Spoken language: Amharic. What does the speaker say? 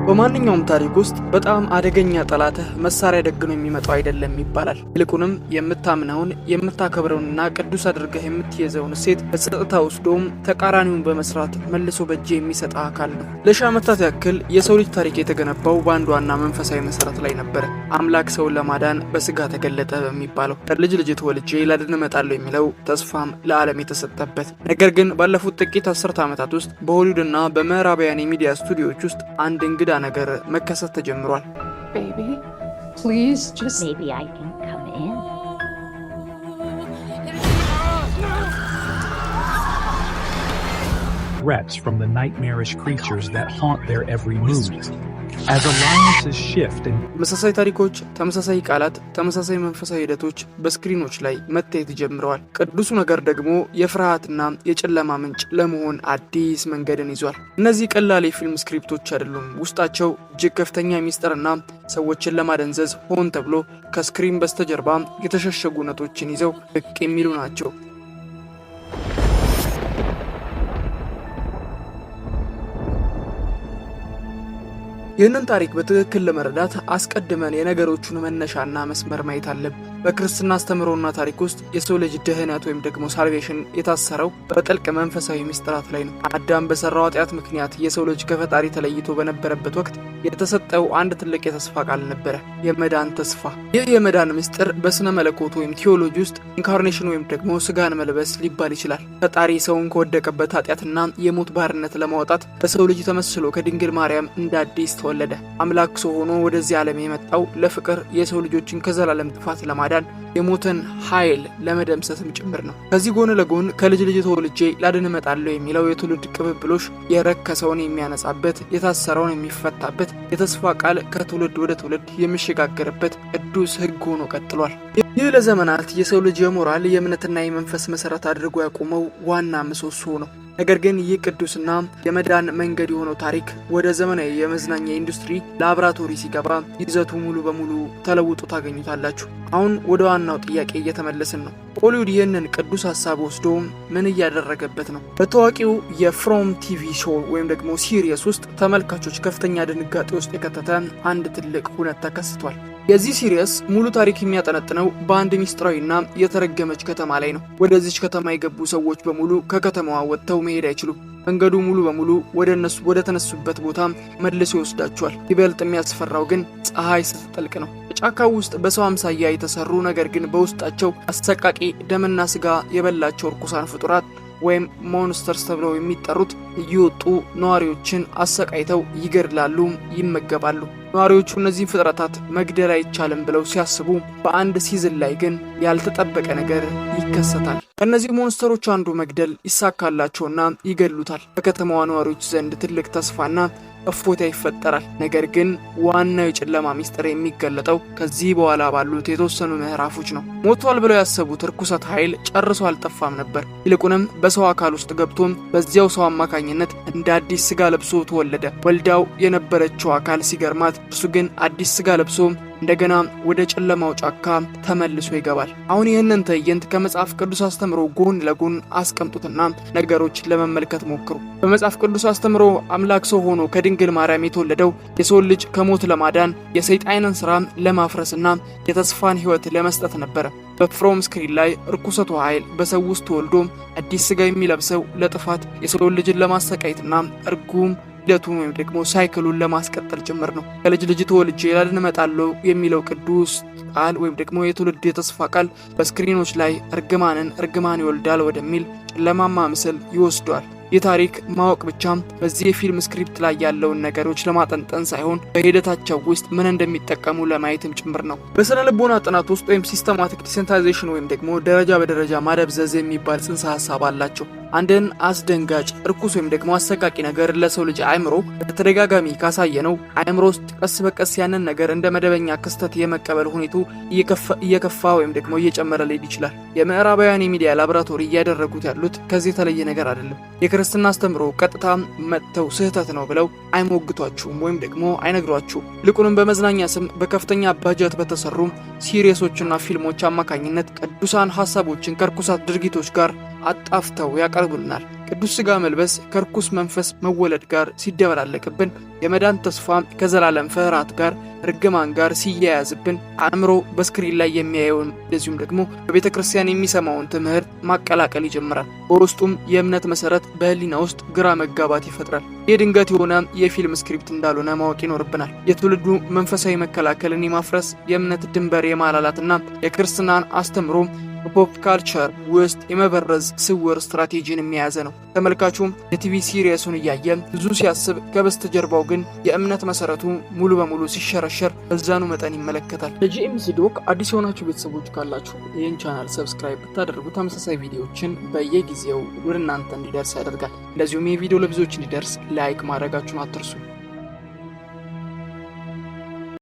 በማንኛውም ታሪክ ውስጥ በጣም አደገኛ ጠላትህ መሳሪያ ደግኖ የሚመጣው አይደለም ይባላል። ይልቁንም የምታምነውን፣ የምታከብረውንና ቅዱስ አድርገህ የምትይዘውን እሴት በጸጥታ ወስዶም ተቃራኒውን በመስራት መልሶ በእጅ የሚሰጥ አካል ነው። ለሺህ ዓመታት ያክል የሰው ልጅ ታሪክ የተገነባው በአንድ ዋና መንፈሳዊ መሰረት ላይ ነበረ። አምላክ ሰውን ለማዳን በስጋ ተገለጠ በሚባለው፣ ከልጅ ልጅ ተወልጄ ላድን እመጣለሁ የሚለው ተስፋም ለዓለም የተሰጠበት። ነገር ግን ባለፉት ጥቂት አስርተ ዓመታት ውስጥ በሆሊውድና በምዕራባውያን የሚዲያ ስቱዲዮዎች ውስጥ አንድ እንግዳ ነገር መከሰት ተጀምሯል። Baby, please just. Maybe I can come in. Threats from the nightmarish creatures that haunt their every move. As alliances shift and ተመሳሳይ ታሪኮች፣ ተመሳሳይ ቃላት፣ ተመሳሳይ መንፈሳዊ ሂደቶች በስክሪኖች ላይ መታየት ጀምረዋል። ቅዱሱ ነገር ደግሞ የፍርሃትና የጨለማ ምንጭ ለመሆን አዲስ መንገድን ይዟል። እነዚህ ቀላል የፊልም ስክሪፕቶች አይደሉም። ውስጣቸው እጅግ ከፍተኛ ሚስጥርና ሰዎችን ለማደንዘዝ ሆን ተብሎ ከስክሪን በስተጀርባ የተሸሸጉ እውነቶችን ይዘው ብቅ የሚሉ ናቸው። ይህንን ታሪክ በትክክል ለመረዳት አስቀድመን የነገሮቹን መነሻና መስመር ማየት አለብን። በክርስትና አስተምህሮና ታሪክ ውስጥ የሰው ልጅ ድህነት ወይም ደግሞ salvation የታሰረው በጥልቅ መንፈሳዊ ምስጢራት ላይ ነው። አዳም በሰራው ኃጢአት ምክንያት የሰው ልጅ ከፈጣሪ ተለይቶ በነበረበት ወቅት የተሰጠው አንድ ትልቅ የተስፋ ቃል ነበረ፣ የመዳን ተስፋ። ይህ የመዳን ምስጢር በስነ መለኮት ወይም ቲዮሎጂ ውስጥ incarnation ወይም ደግሞ ስጋን መልበስ ሊባል ይችላል። ፈጣሪ ሰውን ከወደቀበት ኃጢአትና የሞት ባርነት ለማውጣት በሰው ልጅ ተመስሎ ከድንግል ማርያም እንደ አዲስ ተወለደ። አምላክ ሰው ሆኖ ወደዚህ ዓለም የመጣው ለፍቅር፣ የሰው ልጆችን ከዘላለም ጥፋት ለማዳን፣ የሞትን ኃይል ለመደምሰስም ጭምር ነው። ከዚህ ጎን ለጎን ከልጅ ልጅ ተወልጄ ላድን እመጣለሁ የሚለው የትውልድ ቅብብሎሽ የረከሰውን የሚያነጻበት፣ የታሰረውን የሚፈታበት፣ የተስፋ ቃል ከትውልድ ወደ ትውልድ የሚሸጋገርበት ቅዱስ ሕግ ሆኖ ቀጥሏል። ይህ ለዘመናት የሰው ልጅ የሞራል፣ የእምነትና የመንፈስ መሰረት አድርጎ ያቆመው ዋና ምሰሶ ነው። ነገር ግን ይህ ቅዱስና የመዳን መንገድ የሆነው ታሪክ ወደ ዘመናዊ የመዝናኛ ኢንዱስትሪ ላብራቶሪ ሲገባ ይዘቱ ሙሉ በሙሉ ተለውጦ ታገኙታላችሁ። አሁን ወደ ዋናው ጥያቄ እየተመለስን ነው። ሆሊውድ ይህንን ቅዱስ ሀሳብ ወስዶ ምን እያደረገበት ነው? በታዋቂው የ From TV show ወይም ደግሞ series ውስጥ ተመልካቾች ከፍተኛ ድንጋጤ ውስጥ የከተተ አንድ ትልቅ ሁነት ተከስቷል። የዚህ series ሙሉ ታሪክ የሚያጠነጥነው በአንድ ሚስጥራዊና የተረገመች ከተማ ላይ ነው። ወደዚች ከተማ የገቡ ሰዎች በሙሉ ከከተማዋ ወጥተው መሄድ አይችሉም። መንገዱ ሙሉ በሙሉ ወደ እነሱ ወደ ተነሱበት ቦታ መልሶ ይወስዳቸዋል። ይበልጥ የሚያስፈራው ግን ፀሐይ ስትጠልቅ ነው። በጫካው ውስጥ በሰው አምሳያ የተሰሩ ነገር ግን በውስጣቸው አሰቃቂ ደምና ስጋ የበላቸው እርኩሳን ፍጡራት ወይም monsters ተብለው የሚጠሩት እየወጡ ነዋሪዎችን አሰቃይተው ይገድላሉ፣ ይመገባሉ። ነዋሪዎቹ እነዚህን ፍጥረታት መግደል አይቻልም ብለው ሲያስቡ፣ በአንድ season ላይ ግን ያልተጠበቀ ነገር ይከሰታል። ከእነዚህ monster ኦች አንዱ መግደል ይሳካላቸውና ይገድሉታል። በከተማዋ ነዋሪዎች ዘንድ ትልቅ ተስፋና እፎይታ ይፈጠራል። ነገር ግን ዋናው የጨለማ ሚስጥር የሚገለጠው ከዚህ በኋላ ባሉት የተወሰኑ ምዕራፎች ነው። ሞቷል ብለው ያሰቡት እርኩሰት ኃይል ጨርሶ አልጠፋም ነበር። ይልቁንም በሰው አካል ውስጥ ገብቶም በዚያው ሰው አማካኝነት እንደ አዲስ ስጋ ለብሶ ተወለደ። ወልዳው የነበረችው አካል ሲገርማት፣ እርሱ ግን አዲስ ስጋ ለብሶ እንደገና ወደ ጨለማው ጫካ ተመልሶ ይገባል። አሁን ይህንን ትዕይንት ከመጽሐፍ ቅዱስ አስተምሮ ጎን ለጎን አስቀምጡትና ነገሮችን ለመመልከት ሞክሩ። በመጽሐፍ ቅዱስ አስተምሮ አምላክ ሰው ሆኖ ከድንግል ማርያም የተወለደው የሰውን ልጅ ከሞት ለማዳን፣ የሰይጣንን ስራ ለማፍረስና የተስፋን ሕይወት ለመስጠት ነበረ። በ From screen ላይ እርኩሰቱ ኃይል በሰው ውስጥ ተወልዶ አዲስ ስጋ የሚለብሰው ለጥፋት፣ የሰውን ልጅን ለማሰቃየትና እርጉም ሂደቱን ወይም ደግሞ cycle ኡን ለማስቀጠል ጭምር ነው። ከልጅ ልጅ ተወልጄ ላድን እመጣለሁ የሚለው ቅዱስ ቃል ወይም ደግሞ የትውልድ የተስፋ ቃል በስክሪኖች ላይ እርግማንን እርግማን ይወልዳል ወደሚል ጨለማማ ምስል ይወስዷል። ይህ ታሪክ ማወቅ ብቻም በዚህ የፊልም script ላይ ያለውን ነገሮች ለማጠንጠን ሳይሆን በሂደታቸው ውስጥ ምን እንደሚጠቀሙ ለማየትም ጭምር ነው። በስነ ልቦና ጥናት ውስጥ ወይም systematic desensitization ወይም ደግሞ ደረጃ በደረጃ ማደብዘዝ የሚባል ጽንሰ ሀሳብ አላቸው። አንድን አስደንጋጭ፣ እርኩስ ወይም ደግሞ አሰቃቂ ነገር ለሰው ልጅ አእምሮ በተደጋጋሚ ካሳየነው አእምሮ ውስጥ ቀስ በቀስ ያንን ነገር እንደ መደበኛ ክስተት የመቀበል ሁኔቱ እየከፋ ወይም ደግሞ እየጨመረ ሊሄድ ይችላል። የምዕራባውያን የሚዲያ ላቦራቶሪ እያደረጉት ያሉት ከዚህ የተለየ ነገር አይደለም። የክርስትና አስተምሮ ቀጥታ መጥተው ስህተት ነው ብለው አይሞግቷችሁም ወይም ደግሞ አይነግሯችሁም። ይልቁንም በመዝናኛ ስም በከፍተኛ ባጀት በተሰሩ series ኦችና ፊልሞች አማካኝነት ቅዱሳን ሀሳቦችን ከርኩሳት ድርጊቶች ጋር አጣፍተው ያቀርቡልናል። ቅዱስ ሥጋ መልበስ ከርኩስ መንፈስ መወለድ ጋር ሲደበላለቅብን፣ የመዳን ተስፋ ከዘላለም ፍርሃት ጋር፣ እርግማን ጋር ሲያያዝብን፣ አእምሮ በ screen ላይ የሚያየውን እንደዚሁም ደግሞ በቤተ ክርስቲያን የሚሰማውን ትምህርት ማቀላቀል ይጀምራል። በውስጡም የእምነት መሰረት በህሊና ውስጥ ግራ መጋባት ይፈጥራል። ይህ ድንገት የሆነ የፊልም script እንዳልሆነ ማወቅ ይኖርብናል። የትውልዱ መንፈሳዊ መከላከልን የማፍረስ፣ የእምነት ድንበር የማላላትና የክርስትናን አስተምሮ በ pop culture ውስጥ የመበረዝ ስውር ስትራቴጂን የያዘ ነው። ተመልካቹም የ TV series ኡን እያየ ብዙ ሲያስብ፣ ከበስተጀርባው ግን የእምነት መሰረቱ ሙሉ በሙሉ ሲሸረሸር በዛኑ መጠን ይመለከታል። ለጂኤምሲ ዶክ አዲስ የሆናችሁ ቤተሰቦች ካላችሁ ይህን channel subscribe ብታደርጉ ተመሳሳይ ቪዲዮዎችን በየጊዜው ወደ እናንተ እንዲደርስ ያደርጋል። እንደዚሁም ይህ ቪዲዮ ለብዙዎች እንዲደርስ like ማድረጋችሁን አትርሱ።